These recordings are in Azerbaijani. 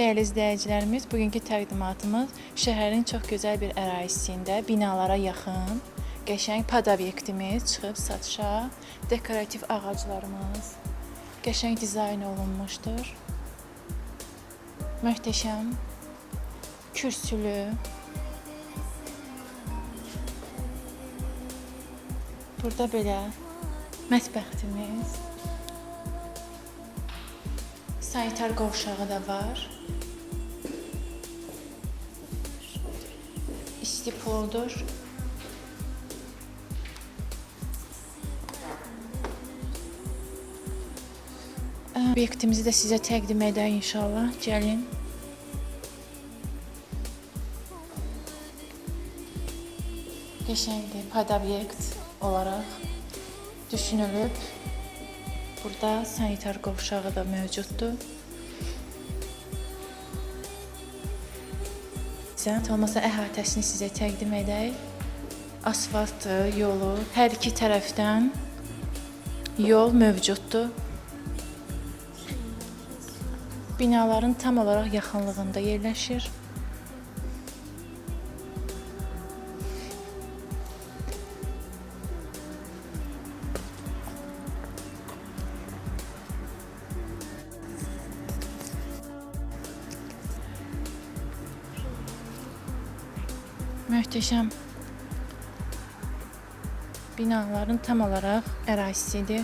Dəyərli izləyicilərimiz, bugünkü təqdimatımız şəhərin çox gözəl bir ərazisində, binalara yaxın, qəşəng pad obyektimiz çıxıb satışa. Dekorativ ağaclarımız qəşəng dizayn olunmuşdur. Möhtəşəm kürsülü, burada belə mətbəximiz, sanitar qovşağı da var. İsti poldur. Obyektimizi də sizə təqdim edək inşallah. Gəlin. Qəşəngdir. Pad obyekt olaraq düşünülüb. Burada sanitar qovşağı da mövcuddur. Zəhmət olmasa əhatəsini sizə təqdim edək. Asfaltdır yolu. Hər iki tərəfdən yol mövcuddur. Binaların tam olaraq yaxınlığında yerləşir. Möhtəşəm binaların tam olaraq ərazisidir.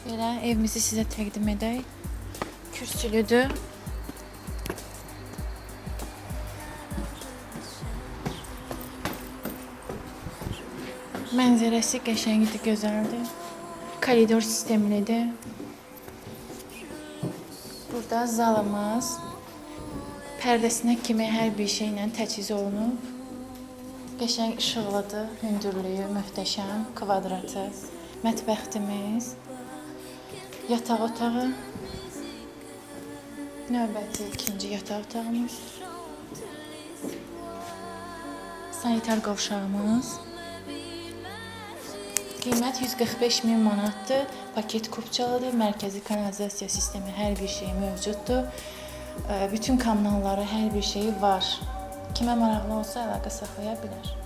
Belə evimizi sizə təqdim edək. Kürsülüdür. Mənzərəsi qəşəngdir, gözəldir. Koridor sistemlidir. Burada zalımız pərdəsinə kimi hər bir şeylə təchiz olunub. Qəşəng işıqlıdır, hündürlüyü möhtəşəm, kvadratı. Mətbəximiz, yataq otağı, növbəti ikinci yataq otağımız, sanitar qovşağımız. Qiymət 145 min manatdır. Paket kupçalıdır. Mərkəzi kanalizasiya sistemi hər bir şey mövcuddur. Bütün kommunalları, hər bir şeyi var. Kimə maraqlı olsa əlaqə saxlaya bilər.